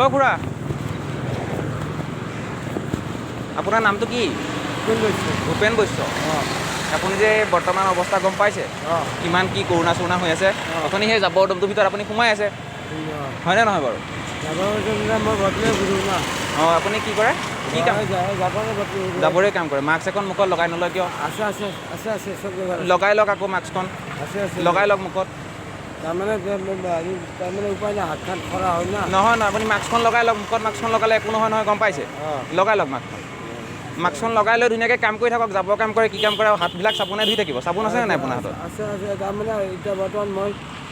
অ' খুৰা, আপোনাৰ নামটো কি? ভূপেন বৈশ্য। আপুনি যে বৰ্তমান অৱস্থা গম পাইছে, কিমান কি কৰোণা চৰোণা হৈ আছে, অথনি সেই জাবৰ দমটোৰ ভিতৰত আপুনি সোমাই আছে, হয়নে নহয় বাৰু? অঁ, আপুনি কি কৰে? কি কাম? জাবৰে কাম কৰে। মাস্ক এখন মুখত লগাই নলয় কিয়? আছে আছে আছে আছে, চব লগাই লওক। আকৌ মাস্কখন লগাই লওক মুখত। তাৰমানে উপায় নাই, হাতখন খৰা হয় না। নহয় নহয়, আপুনি মাস্কখন লগাই লওক মুখত। মাস্কখন লগালে একো নহয় নহয়, গম পাইছে? লগাই লওক মাস্কখন। মাস্কখন লগাই লৈ ধুনীয়াকৈ কাম কৰি থাকক। জাবৰ কাম কৰে, কি কাম কৰে, আৰু হাতবিলাক চাবোনে ধুই থাকিব। চাবোন আছে নাই আপোনাৰ হাতত? আছে আছে। তাৰমানে এতিয়া বৰ্তমান মই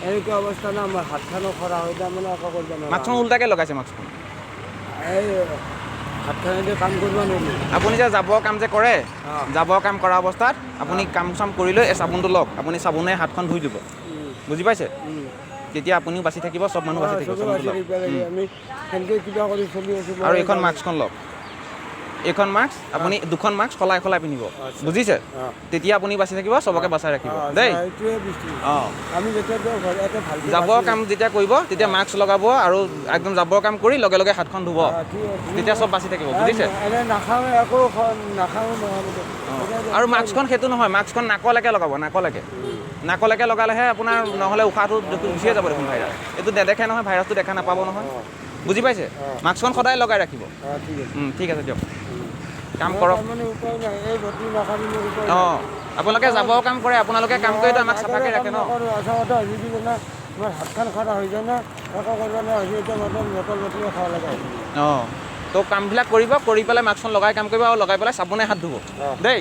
এনেকুৱা অৱস্থা না, মই হাতখনো খৰা হয়, তাৰমানে একো কৰিব নোৱাৰোঁ। মাস্কখন উল্টাকৈ লগাইছে মাস্কখন। এই হাতখনেদি কাম কৰিব নোৱাৰি। আপুনি যে জাবৰ কাম যে কৰে, জাবৰ কাম কৰা অৱস্থাত আপুনি কাম চাম কৰি লৈ এই চাবোনটো লওক, আপুনি চাবোনে হাতখন ধুই দিব, বুজি পাইছে? তেতিয়া আপুনিও বাচি থাকিব, চব মানুহ বাচি থাকিব। আৰু এইখন মাস্কখন লওক, এইখন মাস্ক আপুনি দুখন মাস্ক সলাই সলাই পিন্ধিব, বুজিছে? তেতিয়া আপুনি বাচি থাকিব, চবকে বাচাই ৰাখিব দেই। অঁ, জাবৰ কাম যেতিয়া কৰিব তেতিয়া মাস্ক লগাব আৰু একদম জাবৰ কাম কৰি লগে লগে হাতখন ধুব, তেতিয়া চব বাচি থাকিব, বুজিছে? আৰু মাস্কখন সেইটো নহয়, মাস্কখন নাকলৈকে লগাব, নাকলৈকে, নাকলৈকে লগালেহে আপোনাৰ, নহ'লে উশাহটো গুচিয়ে যাব দেখোন ভাইৰাছ। এইটো নেদেখে নহয়, ভাইৰাছটো দেখা নাপাব নহয়, বুজি পাইছে? মাস্কখন সদায় লগাই ৰাখিব। ঠিক আছে দিয়ক, কাম কৰক। অঁ, আপোনালোকে জাবৰ কাম কৰে, আপোনালোকে কাম কৰিতো আমাক চাফাকৈ ৰাখে ন। অঁ, তো কামবিলাক কৰিব, কৰি পেলাই মাস্কখন লগাই কাম কৰিব আৰু লগাই পেলাই চাবোনে হাত ধুব দেই।